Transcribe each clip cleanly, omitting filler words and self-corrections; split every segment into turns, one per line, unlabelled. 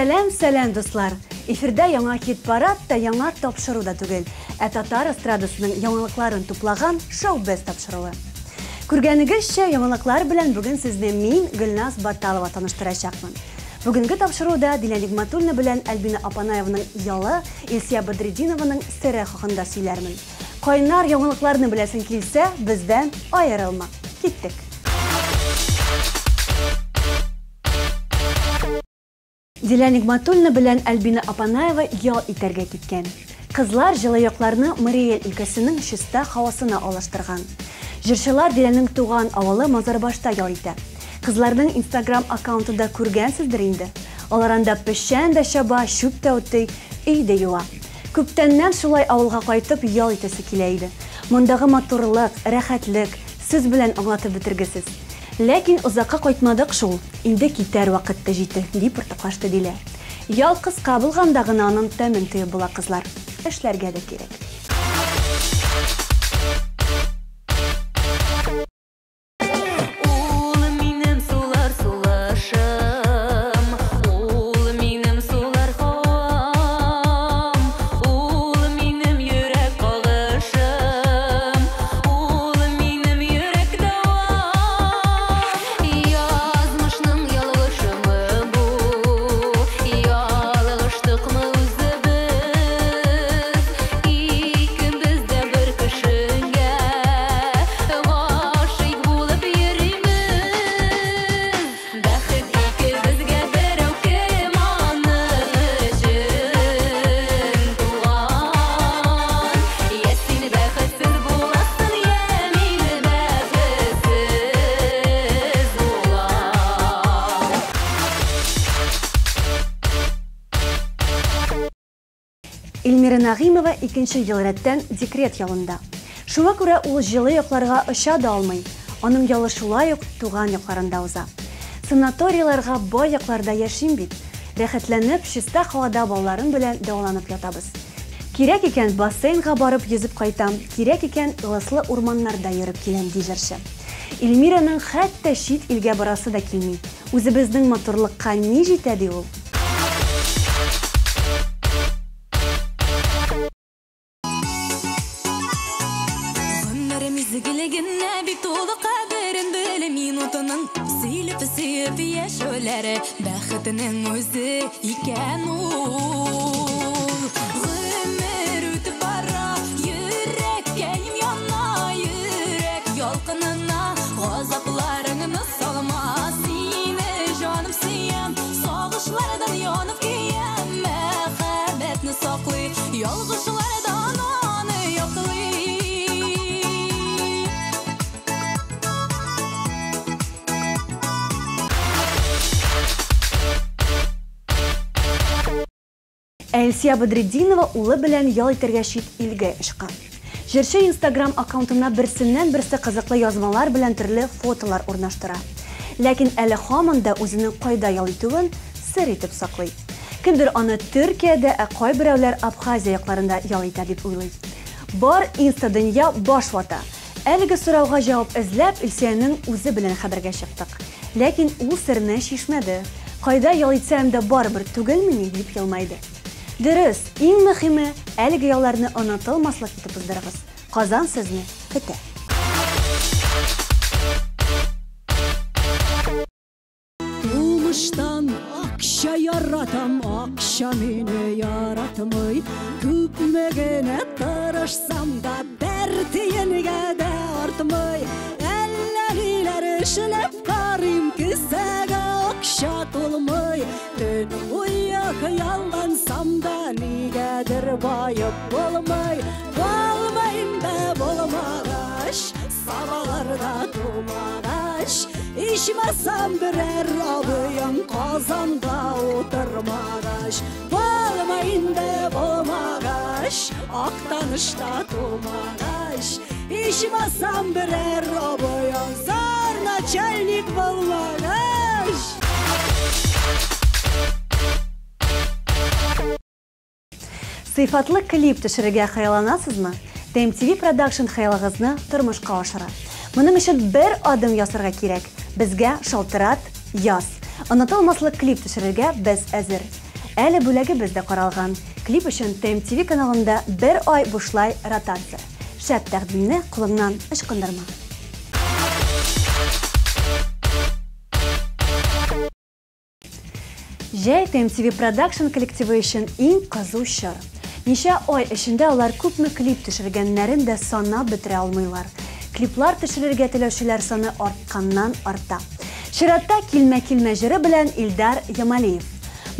Сәлам, сәлам, дуслар! Эфирда яңа хит-парад та, яңа тапшыру да түгел, ә татар эстрадасының яңалыкларын туплаган шоу-без тапшыруы. Күргәнегезчә, яңалыклар белән бүген сезне мин, Гөлназ Баталова таныштырачакмын. Бүгенге тапшыруда Дилә Нигматуллина белән Альбина Апанаевның ялы, Илсия Бадретдинованың сере хакында сөйләрмен. Кайнар яңалыкларны беләсең килсә, бездән аерылма. Киттек! Дилә Нигматуллина белән Альбина Апанаева ял итәргә киткән. Кызлар җылы якларны Мари Эл өлкәсенең чиста һавасына алыштырган. Җырчылар Диләнең туган авылы Мазарбашта ял итә. Кызларның Инстаграм аккаунтында күргәнсездер инде. Алар анда печән дә чаба, чүп тә утый, өй дә юа. Күптәннән шулай авылга кайтып ял итәсе килә иде. Мондагы матурлык, рәхәтлек, сүз белән аңлатып бетергесез. Ләкин озакка кайтмадык шул, инде китәр вакыт та җитте, дип уртаклашты Дилә. Ял кыска булганда гына аның тәмен тоеп була, кызлар. Эшләргә дә кирәк.
Ул минем сулар сулышым, ул минем сулар һавам, ул минем йөрәк кагышым, ул минем йөрәк дәвам. Язмышның ялгышымы бу, ялгыштыкмы үзебез? Икебез дә бер кешегә гашыйк булып йөрибез. Бәхет икебезгә берәү кем аның өчен туган. Йә син бәхетсез буласың, йә мин бәхетсез булам.
Эльмира Нәгыймова икенче ел рәттән декрет ялында. Шуңа күрә ул җылы якларга оча да алмый. Аның ялы шулай ук туган якларында уза. Санаторийларга бай якларда яшим бит. Рәхәтләнеп, чиста һавада балаларым белән дәваланып ятабыз. Кирәк икән, бассейнга барып йөзеп кайтам, кирәк икән, ылыслы урманнарда йөреп киләм, ди җырчы. Эльмираның хәтта чит илгә барасы да килми. Үзебезнең матурлыкка ни җитә, ди ул.
Гомер мизгелегенә бит тулы кадерен белеп минутының сөйләп сөеп яшәүләре бәхетенең үзе икән ул. Гомер үтеп бара, йөрәккәем яна, йөрәк ялкынына газапларыңны салма. Сине җаным сөям, сагышлардан янып көям, мәхәббәтне саклый, ялгышлардан аны яклый.
Ә Илсия Бадретдинова улы белән ял итәргә чит илгә очкан. Җырчы Инстаграм аккаунтына берсеннән-берсе кызыклы язмалар белән төрле фотолар урнаштыра. Ләкин әле һаман да үзенең кайда ял итүен сер итеп саклый. Кемдер аны Төркиядә, ә кайберәүләр Абхазия якларында ял итә дип уйлый. Бар инста-дөнья баш вата. Әлеге сорауга җавап эзләп, Илсиянең үзе белән хәбәргә чыктык. Ләкин ул серне чишмәде. Кайда ял итсәм дә барыбер түгелмени, дип елмайды. Дөрес, иң мөһиме, әлеге ялларны онытылмаслык итеп уздырыгыз. Казан сезне көтә.
Тумыштан акча яратам, акча мине яратмый. Күпме генә тырышсам да, бер тиенгә дә артмый. Әллә ниләр эшләп карыйм, кесәгә акча тулмый. Төн буе хыяллансам да, нигәдер баеп булмый. Булмыйм да булмагач, сабаларда тумагач, ичмасам берәр абыем Казанда утырмагач. Булмыйм да булмагач, Актанышта тумагач, ичмасам берәр абыем зур начальник булмагач.
Сыйфатлы клип төшерергә хыялланасызмы? TMTV Production хыялыгызны тормышка ашыра. Моның өчен бер адым ясарга кирәк. Безгә шалтырат, яз. Онытылмаслык клип төшерергә без әзер. Әле бүләгебез дә каралган. Клип өчен ТМТV каналында бер ай бушлай ротация. Шәп тәкъдимне кулыңнан ычкындырма. Җәй ТМТV Production коллективы өчен иң кызу чор. Ничә ай эчендә алар күпме клип төшергәннәрен дә санап бетерә алмыйлар. Клиплар төшерергә теләүчеләр саны артканнан арта. Чиратта Килмә килмә җыры белән Илдар Ямалиев.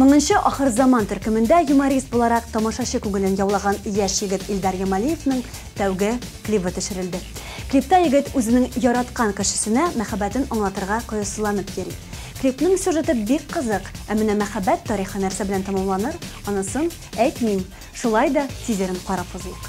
Моңынчы Ахырзаман төркемендә юморист буларак тамашачы күңелен яулаган яшь егет Илдар Ямалиевның тәүге клибы төшерелде. Клипта егет үзенең яраткан кешесенә мәхәббәтен аңлатырга кыюсызланып йөри. Клипның сюжеты бик кызык, ә менә мәхәббәт тарихы нәрсә белән тәмамланыр, анысын әйтмим. Шулай да тизерын карап узыйк.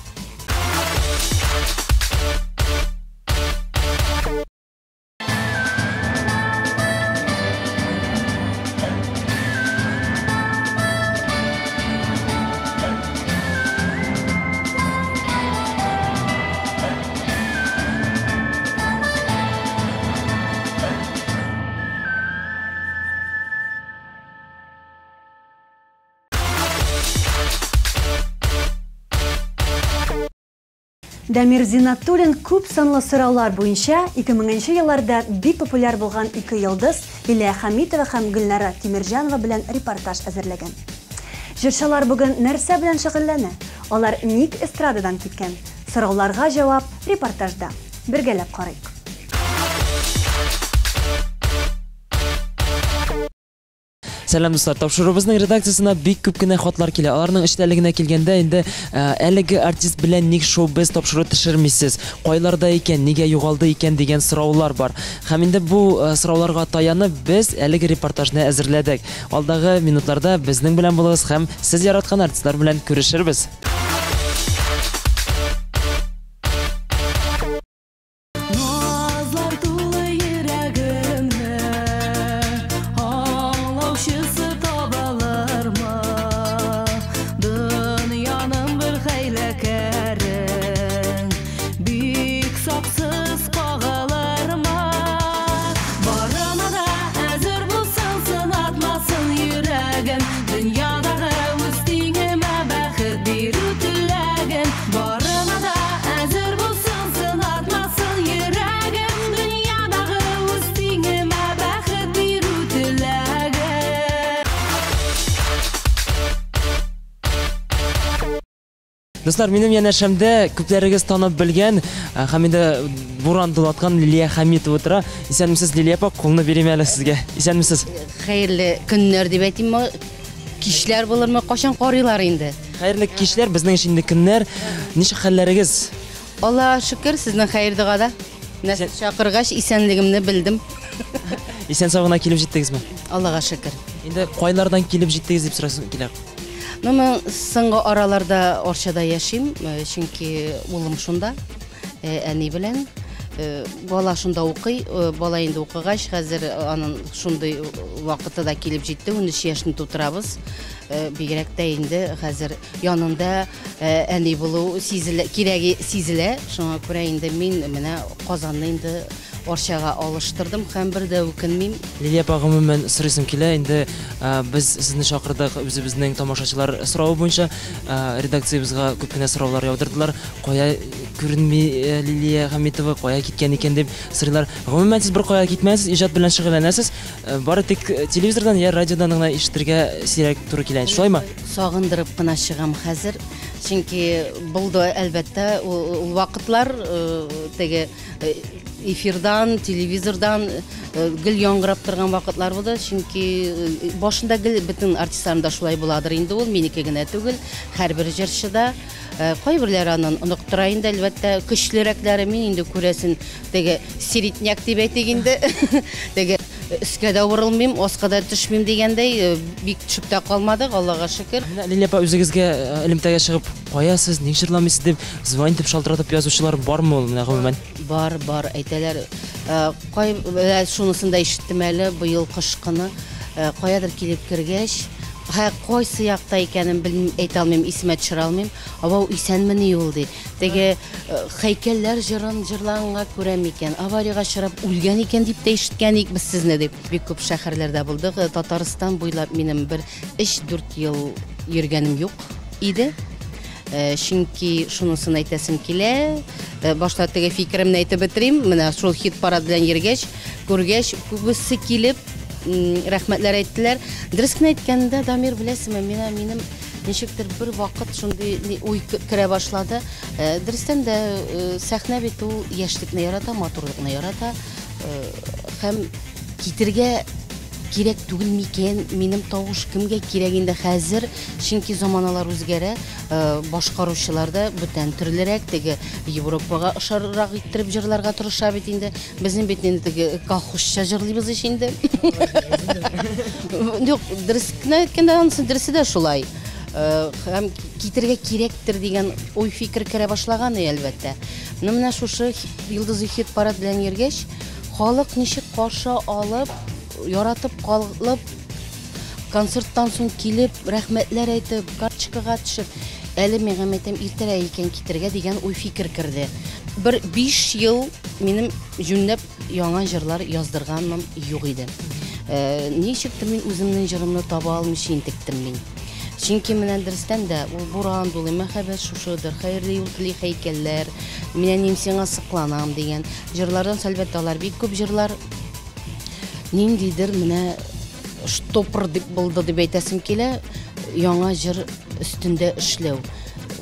Дамир Зиннатуллин күп санлы сораулар буенча 2000 елларда бик популяр булган ике йолдыз Лилия Хәмитова һәм Гөлнара Тимерҗанова белән репортаж әзерләгән. Җырчылар бүген нәрсә белән шөгыльләнә? Алар ник эстрададан киткән? Сорауларга җавап репортажда. Бергәләп карыйк.
Сәлам, дуслар. Тапшыруыбызның редакциясенә бик күп кенә хатлар килә. Аларның эчтәлегенә килгәндә инде әлеге артист белән ник шоу-без тапшыру төшермисез? Кайларда икән, нигә югалды икән дигән сораулар бар. Һәм инде бу сорауларга таянып без әлеге репортажны әзерләдек. Алдагы минутларда безнең белән булыгыз һәм сез яраткан артистлар белән күрешербез.
Назлар тулы йөрәгемне, аңлаучысы табылырмы? Дөньяның бер хәйләкәрен бик саксыз кагылырмы? Барына да әзер булсын, сынатмасын йөрәгем, дөньядагы үз тиңемә бәхет бирү теләген. Барына да әзер булсын, сынатмасын йөрәгем, дөньядагы үз тиңемә бәхет бирү теләген.
Дуслар, минем янәшәмдә күпләрегез танып белгән һәм инде буран дулаткан Лилия Хәмитова утыра. Исәнмесез, Лилия апа, кулны бирим әле сезгә. Исәнмесез.
Хәерле көннәр дип әйтимме, кичләр булырмы, кайчан карыйлар инде?
Хәерле кичләр, безнең өчен инде көннәр. Ничек хәлләрегез?
Аллаһ шөкер, сезнең хәер догада. Менә сез чакыргач, исәнлегемне белдем.
Исән сау гына килеп җиттегезме?
Аллага шөкер.
Инде кайлардан килеп җиттегез дип сорасым килә.
Ну, мин соңгы араларда Арчада яшим, чөнки улым шунда, әни белән. Бала шунда укый, бала инде укыгач, хәзер аның шундый вакыты да килеп җитте, 13 яшен тутырабыз. Бигрәк тә инде хәзер янында әни булу сизелә, кирәге сизелә. Шуңа күрә инде мин менә Казанны инде Арчага алыштырдым һәм бер дә үкенмим.
Лилия апа, гомумән сорыйсым килә, инде без сезне чакырдык үзебезнең тамашачылар соравы буенча, редакциябезгә күп кенә сораулар яудырдылар. Кая күренми Лилия Хәмитова, кая киткән икән дип сорыйлар. Гомумән сез бер кая китмәсез, иҗат белән шөгыльләнәсез, бары тик телевизордан я радиодан гына ишетергә сирәк туры килә. Шулаймы?
Сагындырып кына чыгам хәзер, чөнки булды әлбәттә ул вакытлар, теге эфирдан, телевизордан гел яңгырап торган вакытлар булды, чөнки башында гел бөтен артистларында шулай буладыр инде ул, минеке генә түгел, һәрбер җырчыда. Кайберләре анын оныктыра инде, әлбәттә, көчлерәкләре мин инде күрәсен, теге середняк дип әйтик инде. Теге өскә дә урылмыйм, аска да төшмим дигәндәй, бик төшеп тә калмадык, Аллага шөкер.
Менә Лилия апа, үзегезгә элемтәгә чыгып, кая сез, ник җырламыйсыз дип, звонить итеп шалтыратып язучылар бармы ул менә гомумән?
Бар, бар, әйтәләр. Шунысын да ишеттем әле, быел кыш көне, каядыр килеп кергәч, Һә, кайсы якта икәнен белмим, әйтә алмыйм, исемә төшерә алмыйм. Абау, исәнмени ул, ди. Теге һәйкәлләр җырын җырлаганга күрә микән, авариягә очрап үлгән икән дип тә ишеткән идек без сезне, дип. Бик күп шәһәрләрдә булдык. Татарстан буйлап минем бер өч-дүрт ел йөргәнем юк иде. Чөнки шунысын әйтәсем килә. Башта теге фикеремне әйтеп бетерим. Менә шул хит-парад белән йөргәч, күргәч, күбесе килеп, рәхмәтләр әйттеләр. Дөрес кенә әйткәндә, Дамир, беләсеңме, миңа минем ничектер бер вакыт шундый уй керә башлады. Дөрестән дә, сәхнә бит ул яшьлекне ярата, матурлыкны ярата. Һәм китергә кирәк түгел микән, минем тавыш кемгә кирәк инде хәзер, чөнки заманалар үзгәрә, башкаручылар да бүтән төрлерәк, теге Европага ошаррак иттереп җырларга тырыша бит инде. Безнең бит инде теге колхозча җырлыйбыз ич инде. Юк, дөрес кенә әйткәндә, анысы дөресе дә шулай. Һәм китергә кирәктер дигән уй-фикер керә башлаган, әлбәттә. Ну, менә шушы Йолдызы хит-парад белән йөргәч, халык ничек каршы алып, яратып калып, концерттан соң килеп, рәхмәтләр әйтеп, карточкага төшеп, әле миңа әйтәм, иртәрәк икән китергә дигән уй-фикер керде. Бер 5 ел минем җүнләп яңа җырлар яздырганым юк иде. Ничектер мин үземнең җырымны таба алмыйча интектем мин. Чөнки менә дөрестән дә ул буран дулый, мәхәббәт шушыдыр, хәерле юл тели һәйкәлләр, мин әнием сиңа сокланам дигән җырлардан соң, әлбәттә, алар бик күп җырлар. Ниндидер менә штопор дип булды дип әйтәсем килә, яңа җыр өстендә эшләү.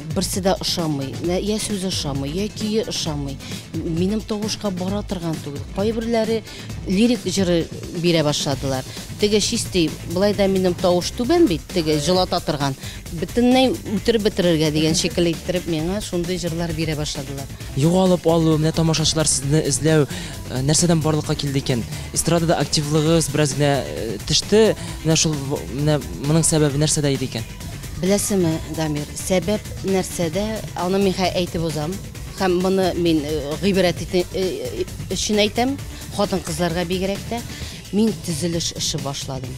Берсе дә ошамый. Я сүзе ошамый, я көе ошамый. Минем тавышка бара торган түгел. Кайберләре лирик җыры бирә башладылар. Теге чистый, былай да минем тавыш түбән бит, теге җылата торган. Бөтенләй үтереп бетерергә дигән шикелле иттереп миңа шундый җырлар бирә башладылар.
Югалып алу, менә тамашачылар сезне эзләү нәрсәдән барлыкка килде икән? Эстрадада активлыгыгыз бераз генә төште. Менә шул менә моның сәбәбе нәрсәдә иде икән?
Беләсеңме, Дамир, сәбәп нәрсәдә, аны мин хәзер әйтеп узам. Һәм моны мин гыйбрәт өчен әйтәм, хатын-кызларга бигрәк тә. Мин төзелеш эше башладым.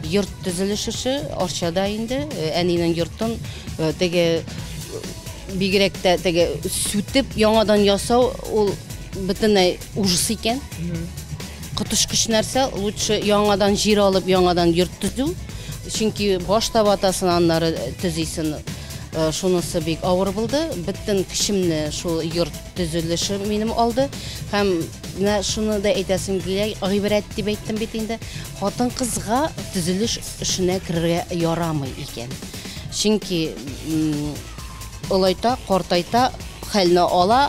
Йорт төзелеш эше Арчада инде, әнинең йортын теге бигрәк тә теге сүтеп яңадан ясау ул бөтенләй ужас икән. Коточкыч нәрсә, лучше яңадан җир алып, яңадан йорт төзү. Чөнки башта ватасын, аннары төзисен. Шунысы бик авыр булды. Бөтен көчемне шул йорт төзелеше минем алды. Һәм менә шуны да әйтәсем килә, гыйбрәт дип әйттем бит инде. Хатын-кызга төзелеш эшенә керергә ярамый икән. Чөнки олайта, картайта, хәлне ала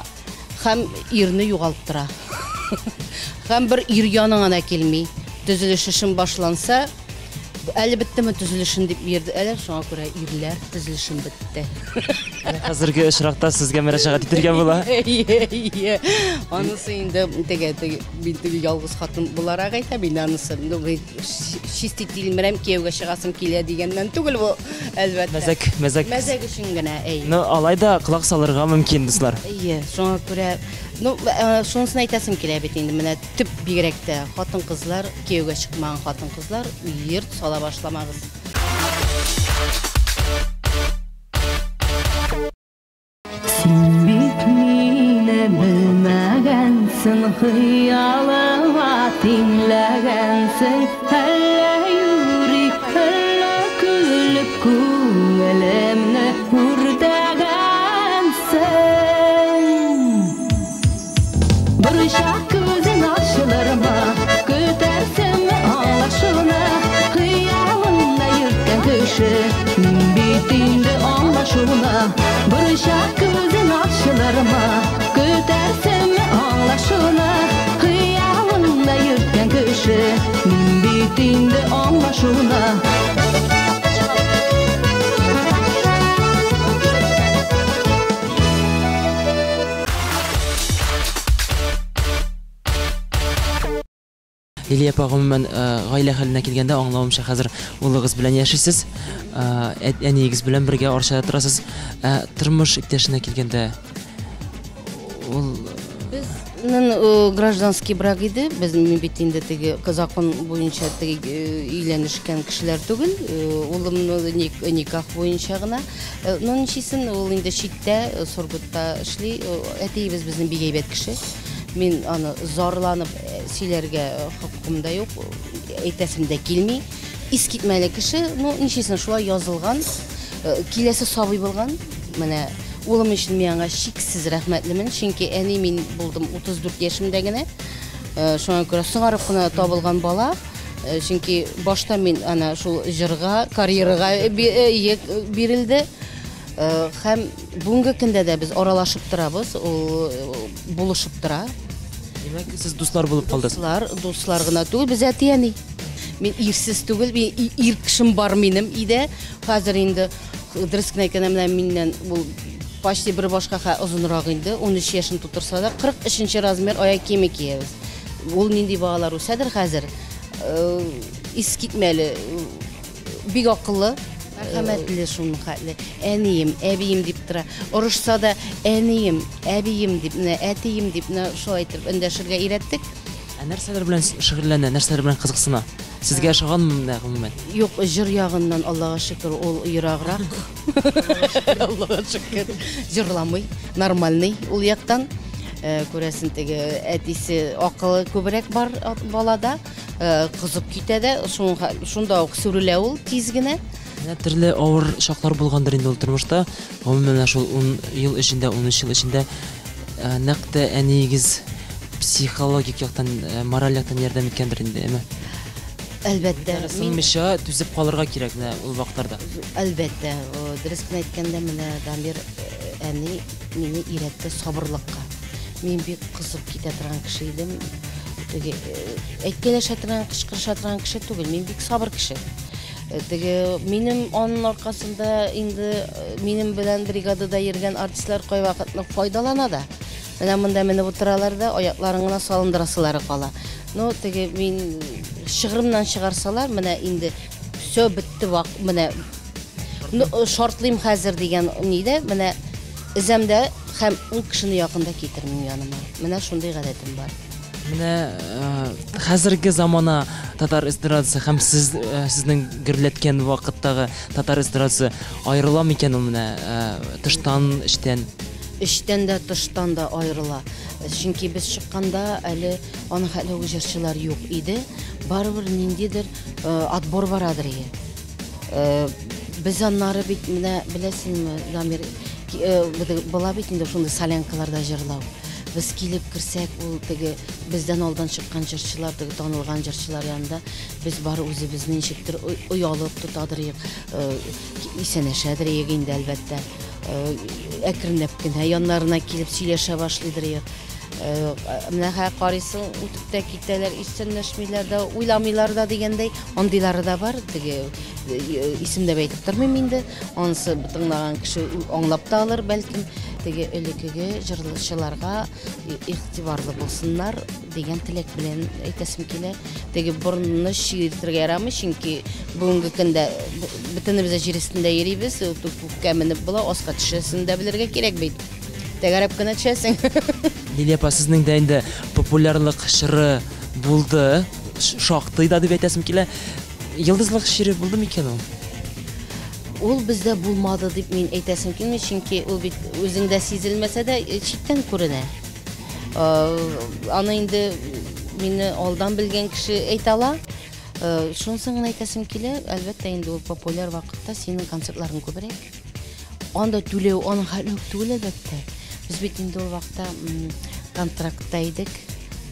һәм ирне югалттыра. Һәм бер ир яныңа да килми. Төзелеш эшен башланса, әле беттеме төзелешен дип йөрде. Әле шуңа күрә ирләр төзелешен бетте.
Хәзерге очракта сезгә мөрәҗәгать итәргә була.
Әйе, анысы инде теге, теге, мин теге ялгыз хатын буларак әйтәм, инде анысы, ну, мин чистый тилмерәм, кияүгә чыгасым килә дигәннән түгел бу, әлбәттә.
Мәзәк, мәзәк.
Мәзәк өчен генә, әйе.
Ну, алай да колак салырга мөмкин, дуслар.
Әйе, шуңа күрә, ну, шунысын әйтәсем килә бит инде, менә төп бигрәк тә хатын-кызлар, кияүгә чыкмаган хатын-кызлар, йорт сала башламагыз.
Син бит мине белмәгәнсең, хыялыңа тиңләгәнсең, әллә юри, әллә көлеп күңелемне үртәгәнсең. Борчак күзең ачылырмы, көтәрсеңме аңлашуны, хыялыңда йөрткән кеше, мин бит инде аңлашуны. Борчак күзең ачылырмы, көтәрсеңме аңлашуны, хыялыңда йөрткән кеше, мин бит инде аңлашуны.
Лилия апа, гомумән, гаилә хәленә килгәндә, аңлавымча, хәзер улыгыз белән яшисез, әниегез белән бергә Арчада торасыз. Ә тормыш иптәшенә килгәндә, ул
Без Безнең гражданский брак иде. Без бит инде теге закон буенча теге өйләнешкән кешеләр түгел. Улымны никах буенча гына. Ну, ничисен, ул инде читтә, Сургутта эшли. Әтиебез безнең бик әйбәт кеше. Мин аны зарланып сөйләргә хокукым да юк, әйтәсем дә килми. Искитмәле кеше, ну, ничисен, шулай язылган. Киләсе сабый булган. Менә улым өчен мин аңа чиксез рәхмәтлемен, чөнки әни мин булдым 34 яшемдә генә. Шуңа күрә соңарып кына табылган бала. Чөнки башта мин ана шул җырга, карьерага бирелде. Һәм бүгенге көндә дә без аралашып торабыз, ул булышып тора.
Димәк, сез дуслар булып калдыгыз.
Дуслар, дуслар гына түгел, без әти-әни. Мин ирсез түгел, мин ир кешем бар минем өйдә. Хәзер инде дөрес кенә әйткәндә, менә миннән ул почти бер башка озынрак инде, 13 яшен тутырса да, 43 размер аяк киеме киябез. Ул нинди балалар үсәдер хәзер? Искитмәле, бик акыллы, мәрхәмәтле шуның хәтле. Әнием, әбием дип тора. Орышса да әнием, әбием дип, менә әтием дип, менә шулай итеп эндәшергә өйрәттек.
Ә нәрсәләр белән шөгыльләнә, нәрсәләр белән кызыксына? Сезгә ошаганмы менә гомумән?
Юк, җыр ягыннан Аллага шөкер, ул ераграк. Аллага шөкер, җырламый, нормальный ул яктан. Күрәсең, теге әтисе акылы күбрәк бар балада, кызып китә дә, шунда ук сүрелә ул тиз генә.
Менә төрле авыр чаклар булгандыр инде ул тормышта. Гомумән, менә шул 10 ел эчендә, 13 ел эчендә нәкъ тә әниегез психологик яктан, мораль яктан ярдәм иткәндер инде, әмма.
Әлбәттә.
Сынмыйча түзеп калырга кирәк менә ул вакытларда.
Әлбәттә, дөрес кенә әйткәндә, менә Дамир әни мине өйрәтте сабырлыкка. Мин бик кызып китә торган кеше идем. Теге әйткәләшә торган, кычкырыша торган кеше түгел. Мин бик сабыр кеше. Теге минем аның аркасында инде минем белән бригадада йөргән артистлар кайвакытны файдалана да. Менә монда менеп утыралар да, аякларын гына салындырасылары кала. Ну, теге мин чыгырымнан чыгарсалар, менә инде все бетте, вак, менә ну, шартлыйм хәзер дигән нидә, менә эзәмдә һәм ул кешене якында китермим яныма. Менә шундый гадәтем бар.
Менә хәзерге замана татар эстрадасы һәм сез сезнең гөрләткән вакыттагы татар эстрадасы аерыла микән ул менә тыштан, эчтән?
Эчтән дә, тыштан да аерыла. Чөнки без чыкканда әле аның хәтле үк җырчылар юк иде. Барыбер ниндидер отбор барадыр иде. Без аннары бит менә беләсеңме, Дамир, була бит инде шундый солянкаларда җырлау. Без килеп керсәк, ул теге бездән алдан чыккан җырчылар, теге танылган җырчылар янында без бары үзебезне ничектер оялып тотадыр идек, исәнәшәдер идек инде, әлбәттә. Әкренләп кенә яннарына килеп сөйләшә башлыйдыр идек. Менә хә карыйсың, үтеп тә китәләр, исәнләшмиләр дә, уйламыйлар да дигәндәй, андыйлары да бар. Теге исемләп әйтеп тормыйм инде. Анысы тыңлаган кеше аңлап та алыр, бәлкем. Теге элеккеге җырчыларга игътибарлы булсыннар дигән теләк белән әйтәсем килә. Теге борынны чиертергә ярамый, чөнки бүгенге көндә бөтенебез дә җир өстендә йөрибез, күккә менеп була, аска төшәсен дә белергә кирәк бит. Тәгәрәп кенә төшәсең.
Лилия апа, сезнең дә инде популярлык чоры булды, шактый да дип әйтәсем килә. Йолдызлык чире булды микән ул?
Ул бездә булмады дип мин әйтәсем килми, чөнки ул бит үзеңдә сизелмәсә дә читтән күренә. Аны инде мине алдан белгән кеше әйтә ала. Шунысын гына әйтәсем килә, әлбәттә инде ул популяр вакытта синең концертларың күбрәк. Анда түләү аның хәле үк түгел, әлбәттә. Без бит инде ул вакытта контрактта идек.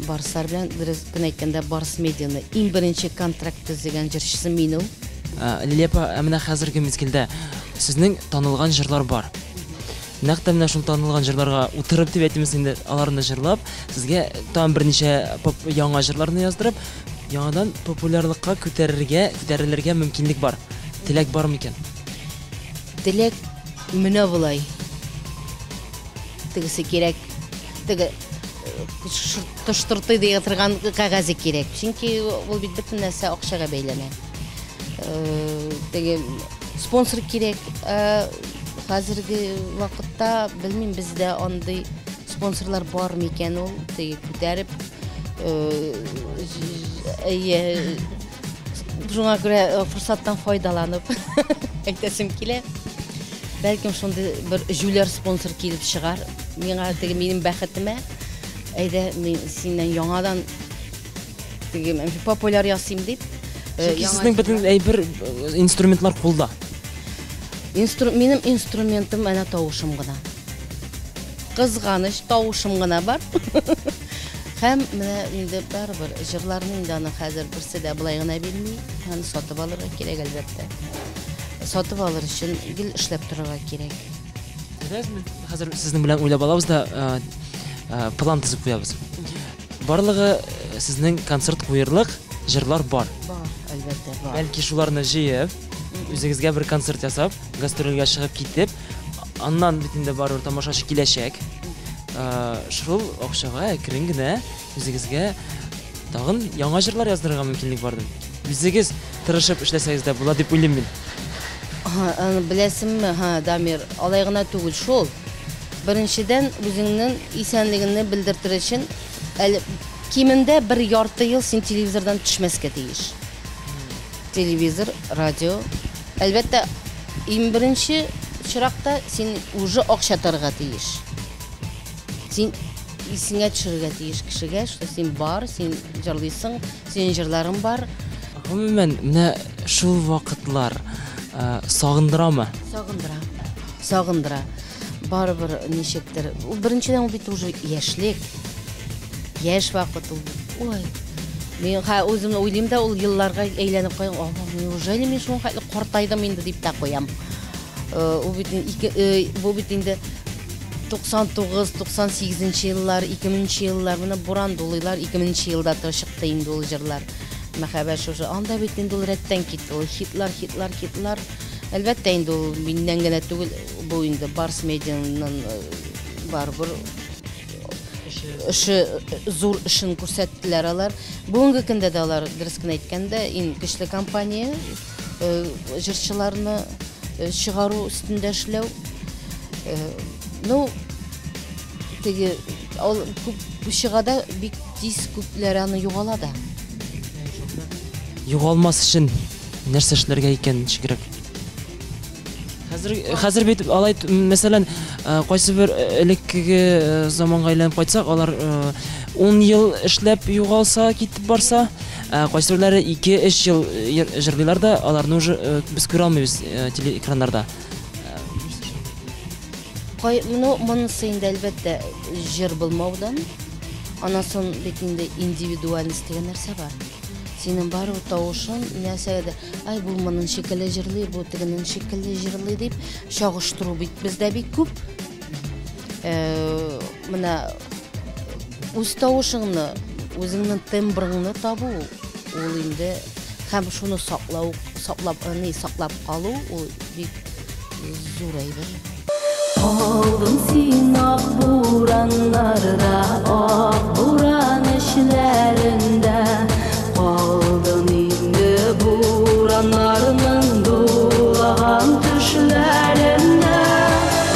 Барслар белән, дөрес кенә әйткәндә, Барс Медианы иң беренче контракт төзегән җырчысы мин ул.
Лилия апа, ә менә хәзерге мизгелдә сезнең танылган җырлар бар. Нәкъ тә менә шул танылган җырларга утырып дип әйтимез инде, аларны җырлап, сезгә тагын берничә яңа җырларны яздырып, яңадан популярлыкка күтәрергә, күтәрелергә мөмкинлек бар. Теләк бар микән?
Теләк менә болай. Тегесе кирәк. Теге тыштыртый дия торган кәгазе кирәк. Чөнки ул бит бөтен нәрсә акчага бәйләнә. Теге спонсор кирәк. Хәзерге вакытта белмим, бездә андый спонсорлар бар микән ул, теге күтәреп, әйе, шуңа күрә форсаттан файдаланып әйтәсем килә. Бәлкем шундый бер җүләр спонсор килеп чыгар. Миңа теге минем бәхетемә, әйдә, мин синнән яңадан теге популяр ясыйм дип.
Чөнки сезнең бөтен әйбер, инструментлар кулда.
Минем инструментым әнә тавышым гына. Кызганыч, тавышым гына бар. Һәм менә инде барыбер җырларны инде аны хәзер берсе дә болай гына бирми. Аны сатып алырга кирәк, әлбәттә. Сатып алыр өчен гел эшләп торырга кирәк.
Хәзер сезнең белән уйлап алабыз да, план төзеп куябыз. Барлыгы сезнең концерт куерлык җырлар бар.
Бар, әлбәттә, бар.
Бәлки шуларны җыеп, үзегезгә бер концерт ясап, гастрольгә чыгып китеп, аннан бит инде барыбер тамашачы киләчәк. Шул акчага әкрен генә үзегезгә тагын яңа җырлар яздырырга мөмкинлек бар. Үзегез тырышып эшләсәгез дә була дип уйлыйм мин.
Аны беләсеңме, Дамир, алай гына түгел шул. Беренчедән, үзеңнең исәнлегеңне белдертер өчен әле кимендә бер ярты ел син телевизордан төшмәскә тиеш. Телевизор, радио. Әлбәттә, иң беренче чиракта син уже акча тарга тиеш. Син исеңә төшерергә тиеш кешегә, что син бар, син җырлыйсың, синең җырларың бар.
Гомумән, менә шул вакытлар сагындырамы?
Сагындыра. Сагындыра. Барыбер ничектер. Ул беренчедән ул бит уже яшьлек. Яшь вакыт ул. Ой. Мин үземне уйлыйм да, ул елларга әйләнеп куям. О, неужели мин шуның хәтле картайдым инде дип тә куям. Ул бит ике, бу бит инде 99, 98 еллар, 2000 еллар, менә буран дулыйлар, 2000 елда чыкты инде ул җырлар. Мәхәббәт шушы. Анда бит инде ул рәттән китте. Ул хитлар, хитлар, хитлар. Әлбәттә инде ул миннән генә түгел, бу инде Барс Медианың барыбер эше, зур эшен күрсәттеләр алар. Бүгенге көндә дә алар, дөрес кенә әйткәндә, иң көчле компания, җырчыларны чыгару өстендә эшләү. Ну, теге, ул күп чыга да, бик тиз күпләр аны югала да.
Югалмас өчен нәрсә эшләргә икән, ничегрәк? Хәзер бит алай, мәсәлән, кайсы бер элеккеге заманга әйләнеп кайтсак, алар 10 ел эшләп югалса, китеп барса, кайсы берләре 2-3 ел җырлыйлар да, аларны уже без күрә алмыйбыз телеэкраннарда.
Ну, монысы инде әлбәттә җыр булмаудан, аннан соң бит инде индивидуальность дигән нәрсә бар. Синең барыбер тавышың нәрсәгә дә, ай, бу моның шикелле җырлый, бу тегенең шикелле җырлый дип чагыштыру бит бездә бик күп. Менә үз тавышыңны, үзеңнең тембрыңны табу, ул инде һәм шуны саклау, саклап, ни, саклап калу, ул бик зур әйбер.
Алдым син ак бураннарда, ак буран эчләрендә. Калдым инде бураннарның дулаган төшләрендә.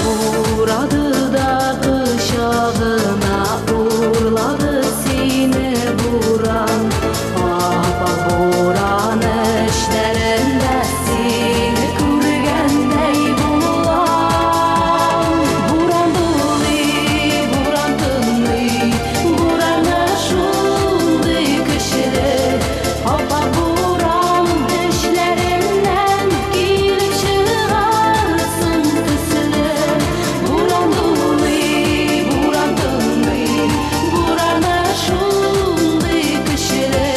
Урады да кочагына, урлады сине буран. Ап-ак буран эчләрендә сине күргәндәй булам. Буран дулый, буран тынмый, бураны шундый көчле. Ап-ак буран эчләреннән килеп чыгарсың төсле. Буран дулый, буран тынмый, бураны шундый көчле.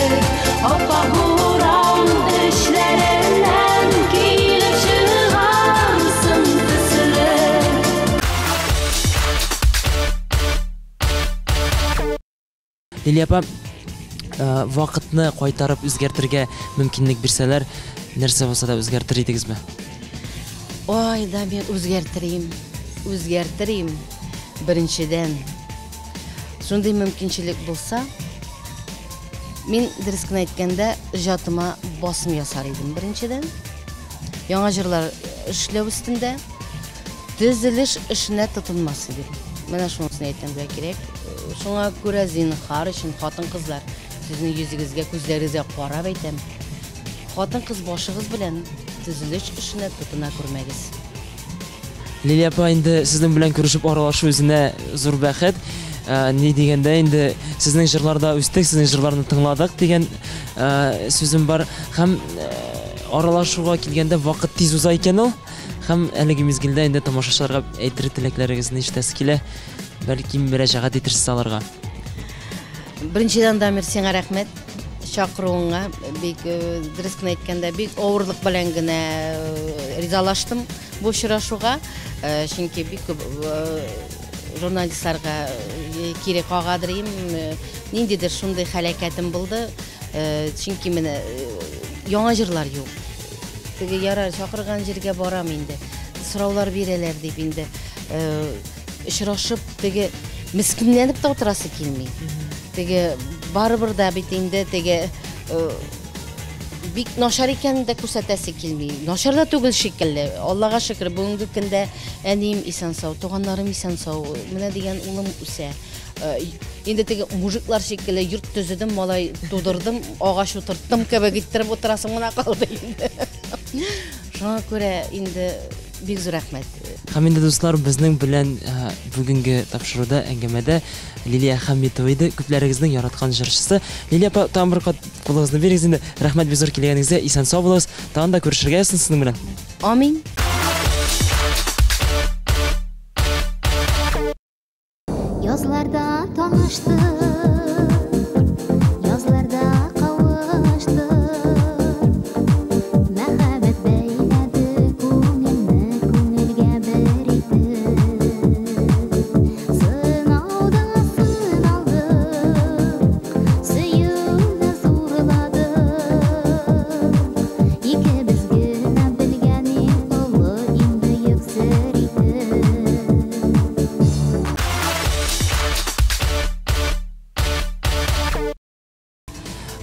Ап-ак буран эчләреннән килеп чыгарсың төсле.
Лилия апа, вакытны кайтарып үзгәртергә мөмкинлек бирсәләр, нәрсә булса да үзгәртер идегезме?
Ой, да, мин үзгәртерим. Үзгәртерим. Беренчедән, шундый мөмкинчелек булса, мин дөрес кенә әйткәндә, иҗатыма басым ясар идем беренчедән. Яңа җырлар эшләү өстендә, төзелеш эшенә тотынмас идем. Менә шунысын әйтергә кирәк. Шуңа күрә зинһар өчен хатын-кызлар, сезнең йөзегезгә, күзләрегезгә карап әйтәм. Хатын-кыз башыгыз белән төзелеш эшенә тотына күрмәгез.
Лилия апа, инде сезнең белән күрешеп аралашу үзенә зур бәхет. Ә, ни дигәндә инде сезнең җырларда үстек, сезнең җырларны тыңладык дигән ә, сүзем бар. Һәм ә, аралашуга килгәндә вакыт тиз уза икән ул. Һәм әлеге мизгелдә инде тамашачыларга әйтер теләкләрегезне ишетәсе килә. Бәлки мөрәҗәгать итерсез аларга.
Беренчедән, Дамир, сиңа рәхмәт чакыруыңа. Бик э, дөрес кенә әйткәндә, бик авырлык белән генә э, ризалаштым бу очрашуга. Э, чөнки бик күп журналистларга кире кагадыр им. Ниндидер шундый хәрәкәтем булды. Чөнки менә яңа җырлар юк. Теге ярар, чакырган җиргә барам инде. Сораулар бирәләр дип инде. Очрашып, теге мескенләнеп тә утырасы килми. Теге барыбер да бит инде теге бик начар икәнен дә күрсәтәсе килми. Начар да түгел шикелле. Аллага шөкер, бүгенге көндә әнием исән-сау, туганнарым исән-сау. Менә дигән улым үсә. Инде теге мужиклар шикелле йорт төзедем, малай тудырдым, агач утырттым кебек иттереп утырасым гына калды инде. Шуңа күрә инде бик зур рәхмәт.
Һәм инде, дуслар, безнең белән бүгенге тапшыруда, әңгәмәдә Лилия Хәмитова иде, күпләрегезнең яраткан җырчысы. Лилия апа, тагын бер кат кулыгызны бирегез инде. Рәхмәт бик зур килгәнегезгә, исән-сау булыгыз. Тагын да күрешергә язсын сезнең белән.
Амин.
Язларда таныштык, язларда кавыштык. Мәхәббәт бәйләде күңелне күңелгә бер итеп. Сынауда сыналдык, сөюне зурладык. Икебез генә белгән иң олы, иң бөек сер итеп.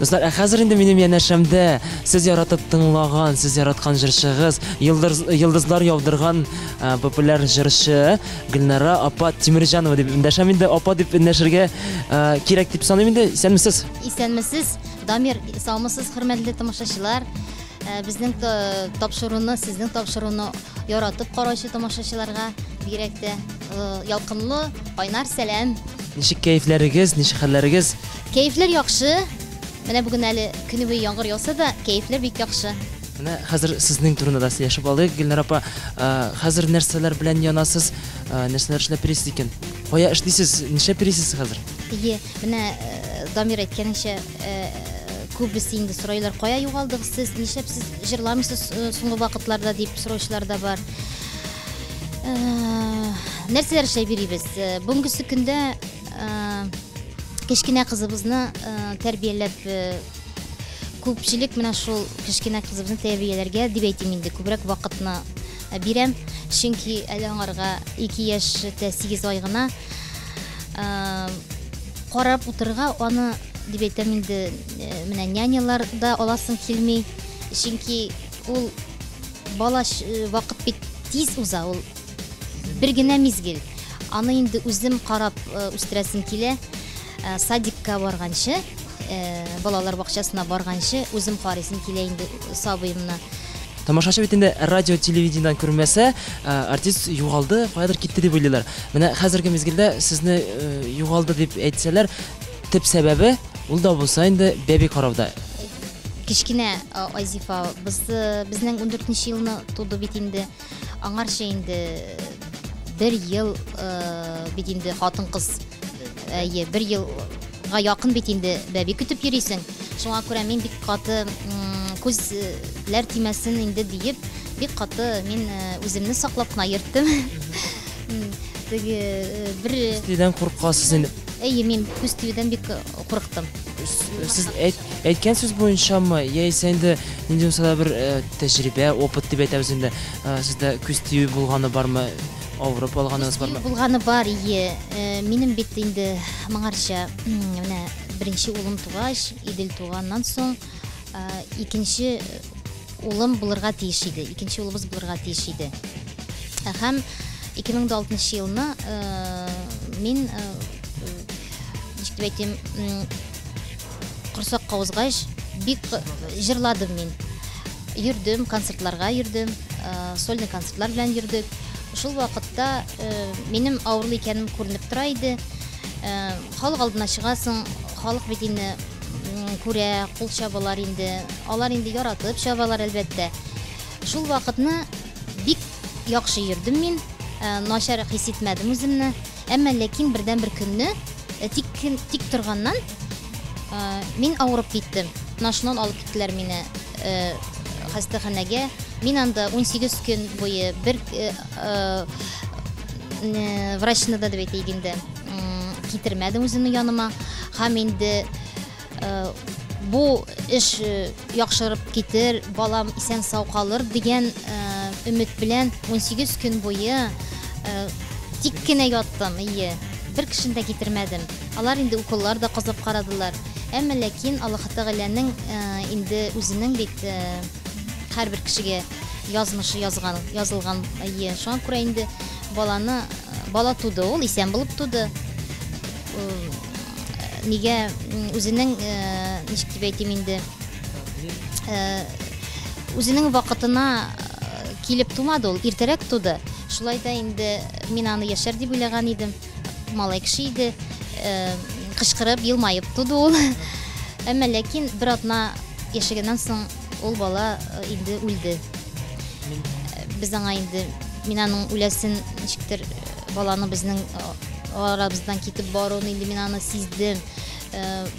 Дуслар, ә хәзер инде минем янәшәмдә сез яратып тыңлаган, сез яраткан җырчыгыз, йолдыз, йолдызлар яудырган ә, популяр җырчы Гөлнара апа Тимерҗанова дип эндәшәм инде. Апа дип эндәшергә ә, кирәк дип саныйм инде. Исәнмесез?
Исәнмесез, Дамир, саумысыз, хөрмәтле тамашачылар. Ә, Безнең та- тапшыруны, сезнең тапшыруны яратып караучы тамашачыларга бигрәк тә э, ялкынлы, кайнар сәлам.
Ничек кәефләрегез, ничек хәлләрегез?
Кәефләр яхшы. Менә бүген әле көне буе яңгыр яуса да, кәефләр бик яхшы.
Менә хәзер сезнең турында да сөйләшеп алыйк, Гөлнара апа. Ә, Хәзер нәрсәләр белән янасыз, ә, нәрсәләр эшләп йөрисез икән? Кая эшлисез, нишләп йөрисез хәзер?
Ие, менә э, Дамир әйткәненчә, э, күбесе инде сорыйлар, кая югалдыгыз сез, нишләп сез җырламыйсыз э, соңгы вакытларда дип сораучылар да бар. Э, Нәрсәләр эшләп йөрибез? Э, Бүгенгесе көндә э, кечкенә кызыбызны э, тәрбияләп э, күпчелек менә шул кечкенә кызыбызны тәрбияләргә дип әйтим инде, күбрәк вакытны э, бирәм. Чөнки әле аңарга 2 яшь тә 8 ай гына. Э, Карап утырырга аны дип әйтәм инде, э, менә нянялар да аласың килми. Чөнки ул бала э, вакыт бит тиз уза, ул бер генә мизгел. Аны инде үзем карап э, үстерәсем килә. Э, Садикка барганчы, э, балалар бакчасына барганчы үзем карыйсым килә инде сабыемны.
Тамашачы бит инде радио, телевидениедән күрмәсә, ә, артист югалды, каядыр китте дип уйлыйлар. Менә хәзерге мизгелдә сезне э, югалды дип әйтсәләр, төп сәбәбе ул да булса инде бәби карауда.
Кечкенә э, Айзифа без э, безнең 14 елны туды бит инде. Аңарчы инде бер ел э, бит инде хатын-кыз әйе, бер елга якын бит инде бәби көтеп йөрисең. Шуңа күрә мин бик каты күзләр тимәсен инде диеп, бик каты мин э, үземне саклап кына йөрттем. Теге э, бер
Тиюдән куркасыз инде.
Әйе, мин күз тиюдән бик курыктым.
Сез әйткән сүз буенчамы, яисә инде нинди булса да бер э, тәҗрибә, опыт дип әйтәбез инде, сездә күз тию булганы бармы, авырып алганыгыз бармы?
Булганы бар, ие. Минем бит инде моңарча менә беренче улым тугач, Идел туганнан соң, икенче улым булырга тиеш иде. Икенче улыбыз булырга тиеш иде. Һәм 2006 елны Мин, ничек дип әйтим, корсакка узгач, бик җырладым мин. Йөрдем, концертларга йөрдем, сольный концертлар белән йөрдек. Шул вакытта минем авырлы икәнем күренеп тора иде. Халык алдына чыгасың, халык бит инде күрә, кул чабалар инде. Алар инде яратып чабалар, әлбәттә. Шул вакытны бик яхшы йөрдем мин, начар хис итмәдем үземне. Әмма ләкин бердән бер көнне тик, тик торганнан мин авырып киттем. Менә шуннан алып киттеләр мине хастаханәгә. Мин анда 18 көн буе бер врачны да дип әйтик инде китермәдем үземнең яныма. Һәм инде бу эш яхшырып китер, балам исән сау калыр дигән өмет белән 18 көн буе тик кенә яттым, ие. Бер кешене дә китермәдем. Алар инде уколлар да казап карадылар. Әмма ләкин Аллаһ Тәгаләнең инде үзенең бит һәрбер кешегә язмышы язган, язылган, ие. Шуңа күрә инде баланы, бала туды, ул исән булып туды. Нигә үзенең, ничек дип әйтим инде, үзенең вакытына килеп тумады ул, иртәрәк туды. Шулай да инде мин аны яшәр дип уйлаган идем. Малай кеше иде, кычкырып, елмаеп туды ул. Әмма ләкин бер атна яшәгәннән соң ул бала инде үлде. Без аңа инде, мин аның үләсен ничектер баланы безнең арабыздан китеп баруын инде мин аны сиздем.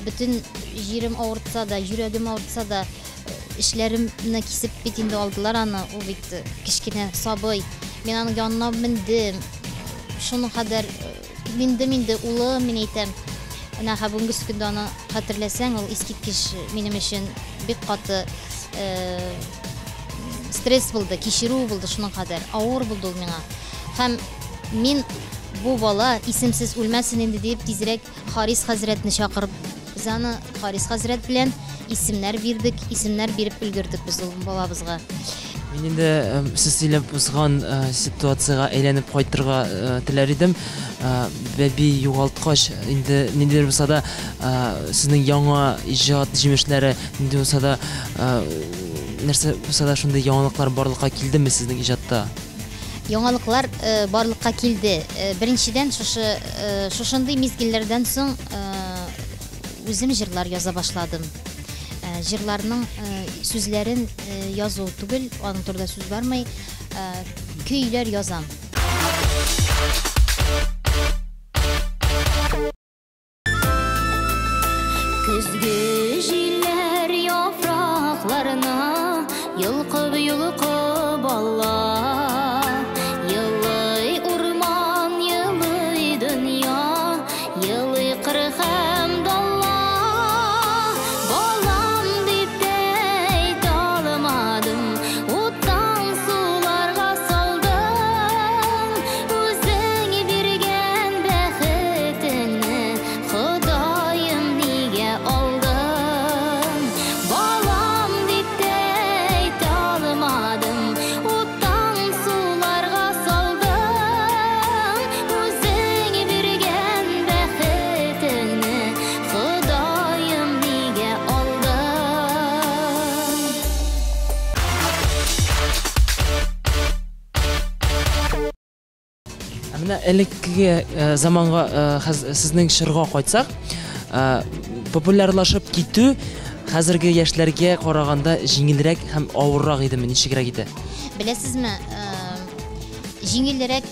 Бөтен җирем авыртса да, йөрәгем авыртса да, эшләремне кисеп бит инде алдылар аны, ул бит кечкенә сабый. Мин аның янына мендем. Шуның кадәр мендем инде, улым, мин әйтәм. Менә бүгенге көндә аны хәтерләсәң, ул искиткеч минем өчен бик каты стресс булды, кичерү булды шуның кадәр. Авыр булды ул миңа. Һәм мин бу бала исемсез үлмәсен инде дип тизрәк Харис хәзрәтне чакырып, без аны Харис хәзрәт белән исемнәр бирдек, исемнәр биреп өлгердек без ул балабызга.
Мин инде сез сөйләп узган ситуациягә әйләнеп кайтырга теләр идем. Бәби югалткач, инде ниндидер булса да сезнең яңа иҗат җимешләре, нинди булса да нәрсә булса да шундый яңалыклар барлыкка килдеме сезнең иҗатта?
Яңалыклар барлыкка килде. Беренчедән, шушы шушындый мизгелләрдән соң үзем җырлар яза башладым. Җырларның сүзләрен язу түгел, аның турында сүз бармый, көйләр язам.
Көзге җилләр яфракларны йолкып-йолкып ала. Елый урман, елый дөнья, елый кыр һәм дала. Балам дип тә әйтә алмадым, уттан суларга салдың. Үзең биргән бәхетеңне, Ходаем, нигә алдың? Балам дип тә әйтә алмадым, уттан суларга салдың. Үзең биргән бәхетеңне, Ходаем, нигә алдың?
Ә менә элеккеге заманга, сезнең чорга кайтсак, популярлашып китү хәзерге яшьләргә караганда җиңелрәк һәм авыррак идеме, ничегрәк иде?
Беләсезме, җиңелрәк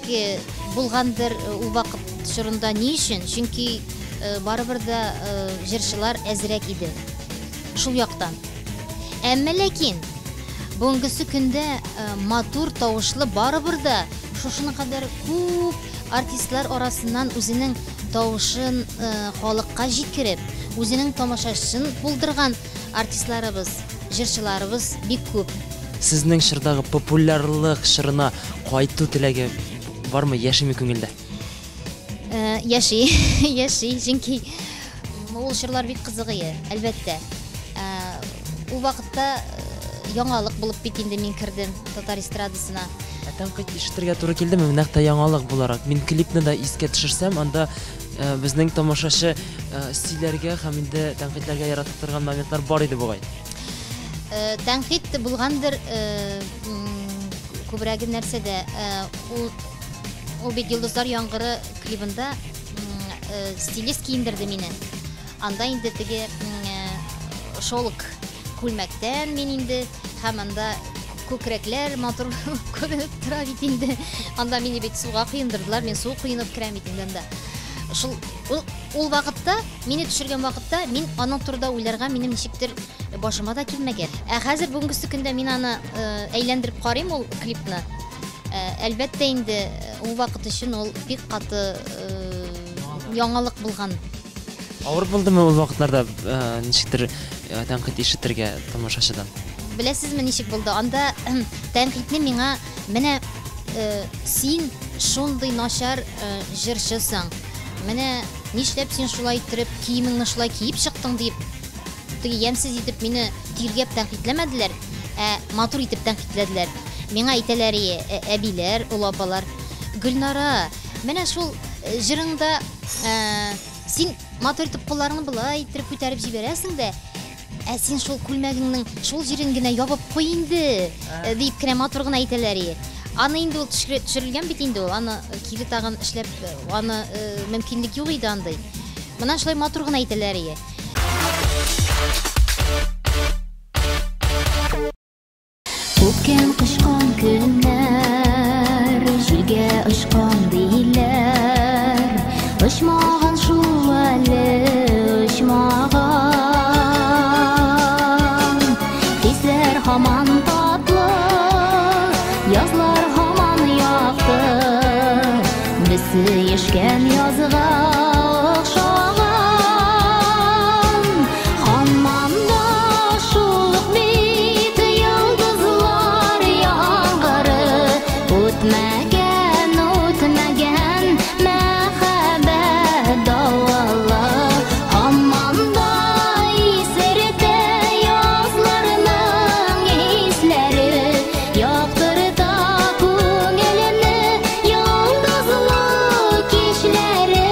булгандыр ул вакыт чорында. Ни өчен? Чөнки барыбер дә җырчылар әзрәк иде. Шул яктан. Әмма ләкин бүгенгесе көндә матур тавышлы барыбер дә шушының кадәр күп артистлар арасыннан үзенең тавышын халыкка җиткереп, үзенең тамашачысын булдырган артистларыбыз, җырчыларыбыз бик күп.
Сезнең чордагы популярлык чорына кайту теләге бармы, яшиме күңелдә?
Яши, яши, чөнки ул чорлар бик кызык иде, әлбәттә. Ул вакытта яңалык булып бит инде мин кердем татар эстрадасына.
тәнкыйть ишетергә туры килдеме, нәкъ тә яңалык буларак? Мин клипны да искә төшерсәм, анда безнең тамашачы сөйләргә һәм инде тәнкыйтьләргә яратып торган моментлар бар иде бугай.
Тәнкыйть булгандыр, күбрәге нәрсәдә? Ул ул бит Йолдызлар яңгыры клибында стилист киендерде мине. Анда инде теге шелк күлмәктән мин инде һәм анда күкрәкләр матур күренеп тора бит инде. Анда мине бит суга коендырдылар, мин су коенып керәм бит инде анда. Шул ул, ул вакытта, мине төшергән вакытта мин аның турында уйларга минем ничектер башыма да килмәгән. Ә хәзер бүгенгесе көндә мин аны әйләндереп карыйм ул клипны. Әлбәттә инде ул вакыт өчен ул бик каты яңалык булган.
Авыр булдымы ул вакытларда ничектер тәнкыйть ишетергә тамашачыдан?
Беләсезме ничек булды? Анда тәнкыйтьне миңа менә син шундый начар җырчысың. Менә нишләп син шулай иттереп киемеңне шулай киеп чыктың дип, теге ямьсез итеп мине тиргәп тәнкыйтьләмәделәр, ә матур итеп тәнкыйтьләделәр. Миңа әйтәләр әбиләр, олы апалар, Гөлнара, менә шул җырыңда син матур итеп кулларыңны болай иттереп күтәреп җибәрәсең дә, ә син шул күлмәгеңнең шул җирен генә ябып куй инде, дип кенә матур гына әйтәләр. Аны инде ул төшерелгән бит инде ул, аны кире тагын эшләп, аны мөмкинлек юк иде андый. Менә шулай матур гына әйтәләр.
Үпкән кочкан көннәр, җилгә очкан диләр. Очмаган шул әле, очмаган. Хисләр һаман татлы, язлар һаман якты. Без сөешкән язга охшаган. Һаман да шул ук бит йолдызлар яңгыры. Үтмәгән, үтмәгән мәхәббәт давылы. Һаман да исертә язларның исләре. Яктырта күңелне йолдызлы кичләре.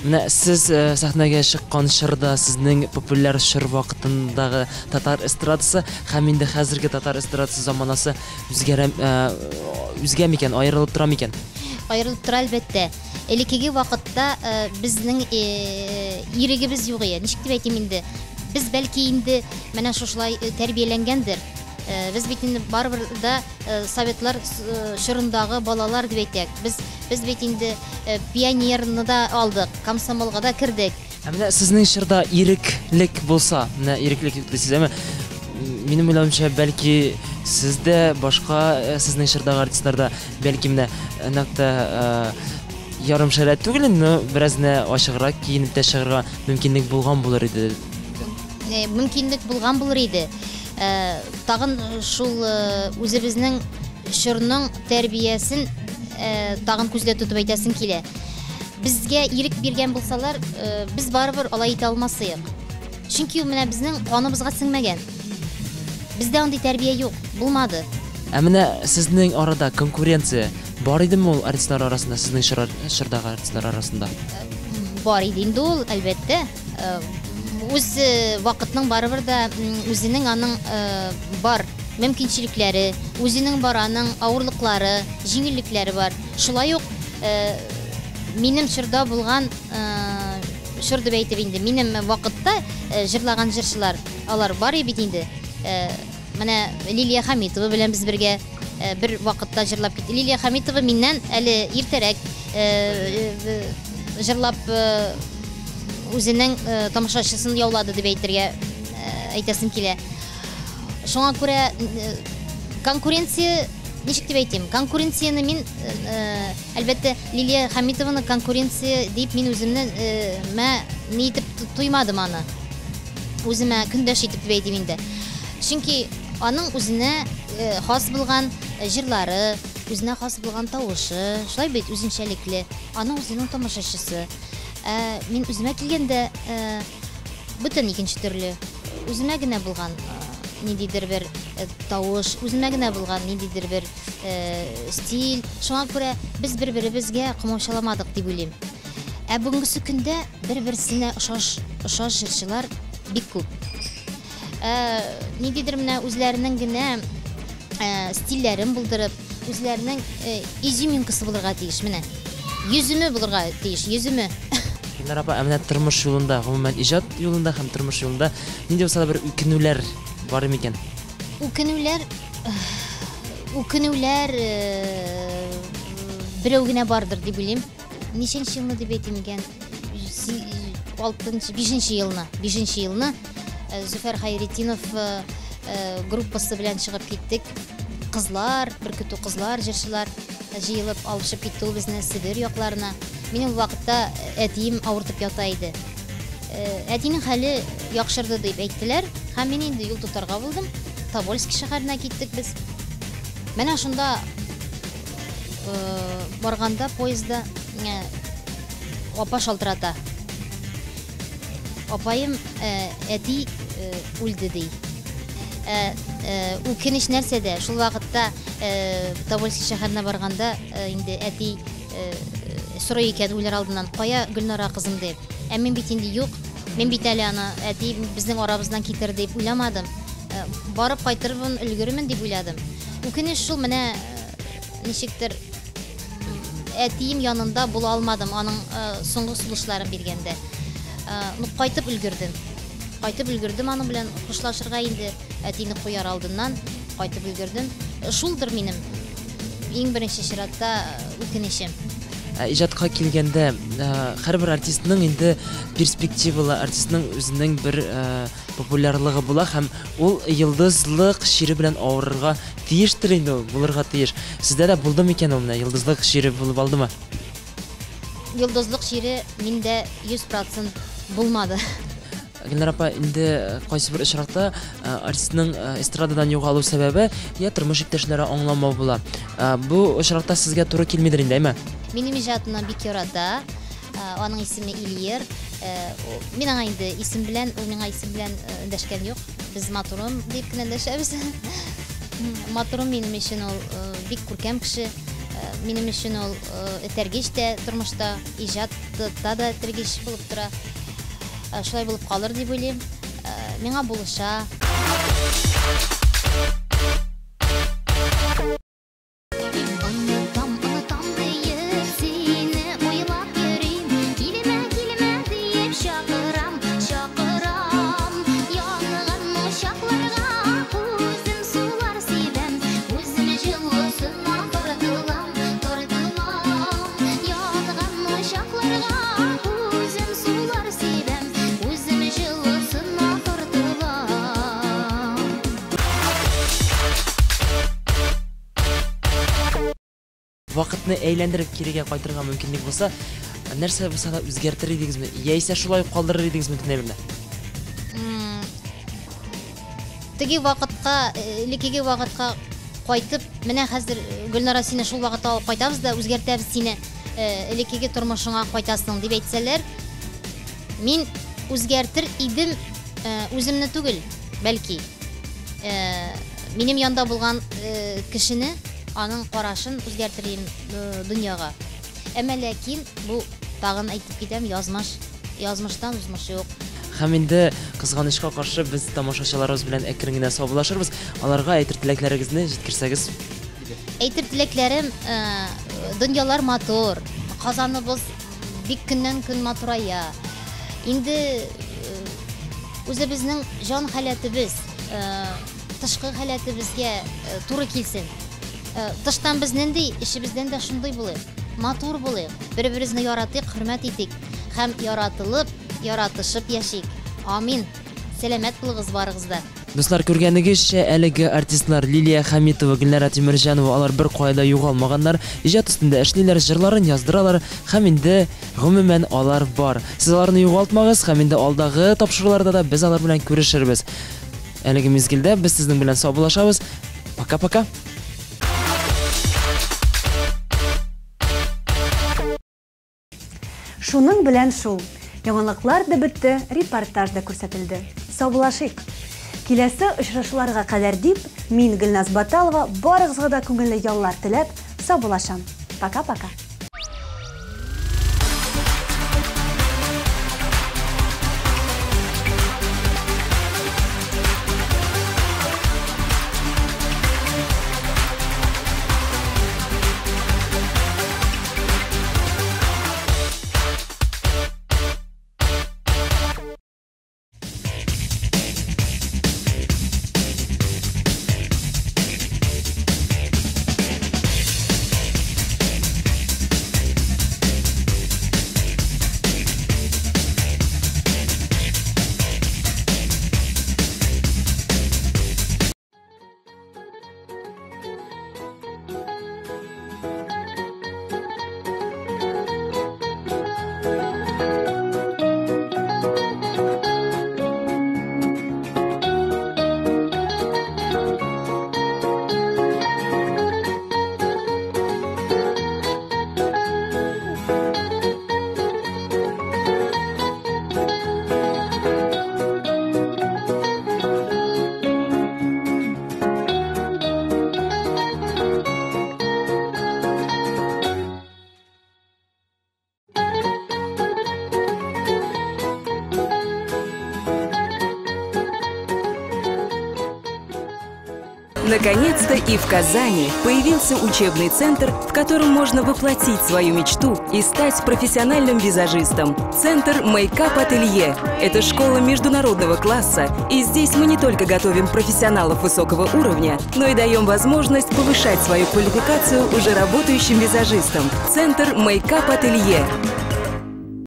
Менә сез сәхнәгә чыккан чорда сезнең популяр чор вакытындагы татар эстрадасы һәм инде хәзерге татар эстрадасы заманасы үзгәрә, үзгә микән, аерылып тора микән?
Аерылып тора әлбәттә. Элеккеге вакытта безнең ирегебез юк иде. Ничек дип әйтим инде? Без бәлки инде менә шушылай тәрбияләнгәндер. Без бит инде барыбер да советлар чорындагы балалар дип әйтәк. Без без бит инде пионерны да алдык, комсомолга да кердек.
Ә менә сезнең чорда иреклек булса, менә иреклек дисез, әмма минем уйлавымча, бәлки сез дә башка сезнең чордагы артистлар да бәлки менә нәкъ тә ярымшәрә түгел, но бераз генә ачыграк киенеп тә чыгарга мөмкинлек булган булыр иде.
Мөмкинлек булган булыр иде. Тагын шул үзебезнең чорның тәрбиясен тагын күздә тотып әйтәсем килә. Безгә ирек биргән булсалар, без барыбер алай итә алмас идек. Чөнки ул менә безнең каныбызга сеңмәгән. Бездә андый тәрбия юк, булмады.
Ә менә сезнең арада конкуренция бар идеме ул артистлар арасында, сезнең чордагы артистлар арасында?
Бар иде инде ул, әлбәттә. Үз вакытның барыбер да үзенең аның бар мөмкинчелекләре, үзенең бар аның авырлыклары, җиңеллекләре бар. Шулай ук минем чорда булган чор дип әйтеп инде, минем вакытта җырлаган җырчылар, алар бар бит инде. Менә Лилия Хамитова белән без бергә бер вакытта җырлап киттек. Лилия Хамитова миннән әле иртәрәк җырлап үзенең тамашачысын яулады дип әйтергә әйтәсем килә. Шуңа күрә конкуренция, ничек дип әйтим, конкуренцияне мин әлбәттә Лилия Хамитованы конкуренция дип мин үземне мә ни итеп тоймадым аны. Үземә көндәш итеп дип әйтим инде. Чөнки аның үзенә хас булган җырлары, үзенә хас булган тавышы, шулай бит үзенчәлекле, аның үзенең тамашачысы. Мин үземә килгәндә бүтән икенче төрле. Үземә генә булган ниндидер бер тавыш, үземә генә булган ниндидер бер стиль. Шуңа күрә без бер-беребезгә комаучаламадык дип уйлыйм. Ә бүгенгесе көндә бер-берсенә ошаш, ошаш җырчылар бик күп. Ә, ниндидер менә үзләренең генә стильләрен булдырып, үзләренең изюминкасы булырга тиеш менә. Йөземе булырга тиеш, йөземе.
Гөлнара апа, ә менә тормыш юлында, гомумән, иҗат юлында һәм тормыш юлында нинди булса да бер үкенүләр бар микән?
Үкенүләр, үкенүләр берәү генә бардыр дип уйлыйм. Ничәнче елны дип әйтим икән? Алтынчы, бишенче елны, бишенче елны Зөфәр Хәйретдинов группасы белән чыгып киттек. Кызлар, бер көтү кызлар, җырчылар җыелып алып чыгып китте ул безне Себер якларына. Минем ул вакытта әтием авыртып ята иде. Әтинең хәле яхшырды дип әйттеләр һәм мин инде юл тотарга булдым. Тобольск шәһәренә киттек без. Менә шунда барганда поездда апа шалтырата. Апаем, әти үлде ди. Үкенеч нәрсәдә? Шул вакытта Тобольск шәһәренә барганда инде әти сорый икән үләр алдыннан, кая Гөлнара кызым дип. Ә мин бит инде юк. Мин бит әле аны әти безнең арабыздан китер дип уйламадым. Барып кайтырмын, өлгермен дип уйладым. Үкенеч шул менә ничектер әтием янында була алмадым аның соңгы сулышларын биргәндә. Ну, кайтып өлгердем. Кайтып өлгердем аның белән хушлашырга инде әтине куяр алдыннан кайтып өлгердем. Шулдыр минем иң беренче чиратта үкенечем.
Иҗатка килгәндә, һәрбер артистның инде перспективалы, артистның үзенең бер популярлыгы була һәм ул йолдызлык чире белән авырырга тиештер инде ул, булырга тиеш. Сездә дә булды микән ул менә йолдызлык чире булып алдымы?
Йолдызлык чире миндә 100% булмады.
Гөлнара апа, инде кайсы бер очракта артистның эстрададан югалу сәбәбе я тормыш иптәшләре аңламау була. Бу очракта сезгә туры килмидер инде, әйме?
Минем иҗатымны бик ярата. Аның исеме Ильер. Мин аңа инде исем белән, ул миңа исем белән эндәшкән юк. Без матурым дип кенә эндәшәбез. Матурым минем өчен ул бик күркәм кеше. Минем өчен ул этәргеч тә тормышта, иҗатта да этәргеч булып тора. Шулай булып калыр дип уйлыйм. Миңа булыша.
Онытам, онытам диеп, сине уйлап йөрим. Килмә, килмә диеп чакырам, чакырам. Янган учакларга үзем сулар сибәм, үзем җылысына тартылам, тартылам. Янган учакларга үзем сулар сибәм, үзем җылысына тартылам.
Вакытны әйләндереп кирегә кайтырга мөмкинлек булса, нәрсә булса да үзгәртер идегезме? Яисә шулай ук калдырыр идегезме бөтенләй берне?
Теге вакытка, элеккеге вакытка кайтып, менә хәзер Гөлнара сине шул вакытта алып кайтабыз да үзгәртәбез сине, элеккеге тормышыңа кайтасың дип әйтсәләр, мин үзгәртер идем, үземне түгел, бәлки. Минем янда булган кешене, аның карашын үзгәртер идем дөньяга. Әмма ләкин бу тагын әйтеп китәм, язмыш, язмыштан узмыш юк.
Һәм инде кызганычка каршы без тамашачыларыбыз белән әкрен генә саубуллашырбыз. Аларга әйтер теләкләрегезне җиткерсәгез.
Әйтер теләкләрем, дөньялар матур, Казаныбыз бик көннән көн матурая. Инде үзебезнең җан халәтебез, тышкы халәтебезгә туры килсен. Тыштан без нинди, эчебездән дә шундый булыйк. Матур булыйк, бер-беребезне яратыйк, хөрмәт итик һәм яратылып, яратышып яшик. Амин. Сәламәт булыгыз барыгыз да.
Дуслар, күргәнегезчә, әлеге артистлар Лилия Хәмитова, Гөлнара Тимерҗанова алар бер кая да югалмаганнар, иҗат өстендә эшлиләр, җырларын яздыралар һәм инде гомумән алар бар. Сез аларны югалтмагыз һәм инде алдагы тапшыруларда да без алар белән күрешербез. Әлеге мизгелдә без сезнең белән саубуллашабыз. Пока-пока.
Шуның белән шул. Яңалыклар да бетте, репортаж да күрсәтелде. саубуллашыйк. Киләсе очрашуларга кадәр дип, мин Гөлназ Баталова барыгызга да күңелле яллар теләп, саубуллашам. Пока-пока.
Наконец-то и в Казани появился учебный центр, в котором можно воплотить свою мечту и стать профессиональным визажистом. Центр Makeup Ателье – это школа международного класса, и здесь мы не только готовим профессионалов высокого уровня, но и даем возможность повышать свою квалификацию уже работающим визажистам. Центр Makeup Ателье.